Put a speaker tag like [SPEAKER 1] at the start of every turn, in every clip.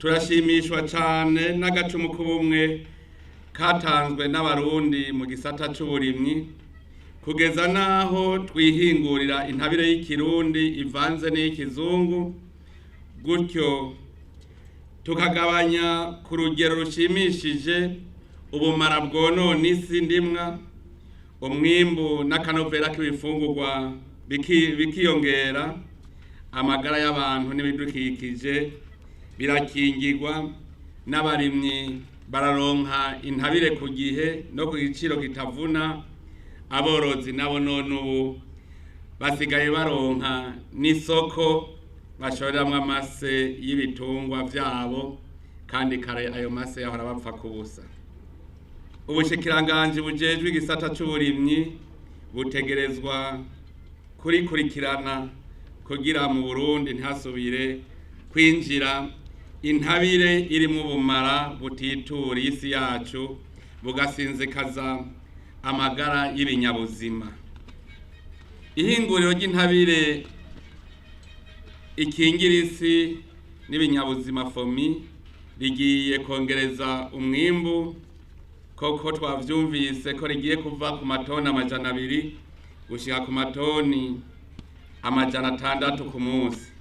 [SPEAKER 1] Turashimishwa cane n'agacumu k'ubumwe katanzwe n'Abarundi mu gisata c'uburimyi, kugeza naho twihingurira intabire y'ikirundi ivanze n'iy'ikizungu, gutyo tukagabanya ku rugero rushimishije ubumara bwonona isi ndimwa, umwimbu n'akanovera k'ibifungurwa bikiyongera, amagara y'abantu n'ibidukikije birakingirwa, n'abarimyi bararonka intabire ku gihe no ku giciro kitavuna. Aborozi nabo none ubu basigaye baronka n'isoko bashoreramwo amase y'ibitungwa vyabo, kandi kare ayo mase yahora bapfa kubusa. Ubushikiranganji bujejwe igisata c'uburimyi butegerezwa kurikurikirana kugira mu Burundi ntihasubire kwinjira intabire irimwo ubumara butitura isi yacu, bugasinzikaza amagara y'ibinyabuzima. Ihinguriro ry'intabire ikingira isi n'ibinyabuzima FOMI rigiye kongereza umwimbu, koko twavyumvise ko rigiye kuva ku matoni 200 gushika ku matoni 600 ku munsi.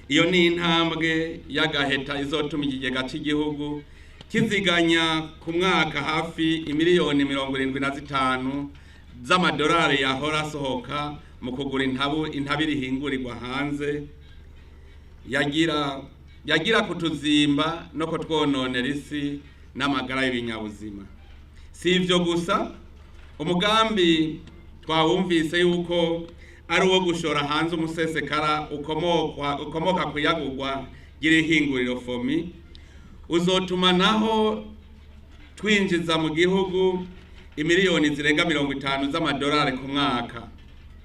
[SPEAKER 1] Iyo ni intambwe y'agaheta izotuma ikigega c'igihugu kiziganya ku mwaka hafi imiliyoni 75 z'amadolari yahora asohoka mu kugura intabire ihingurirwa hanze, yagira kutuzimba no kutwononera isi n'amagara y'ibinyabuzima. Si ivyo gusa, umugambi twawumvise yuko ari uwo gushora hanze umusesekara ukomoka kuyagurwa ry'ihinguriro FOMI, uzotuma naho twinjiza mu gihugu imiliyoni zirenga 50 z'amadolari ku mwaka.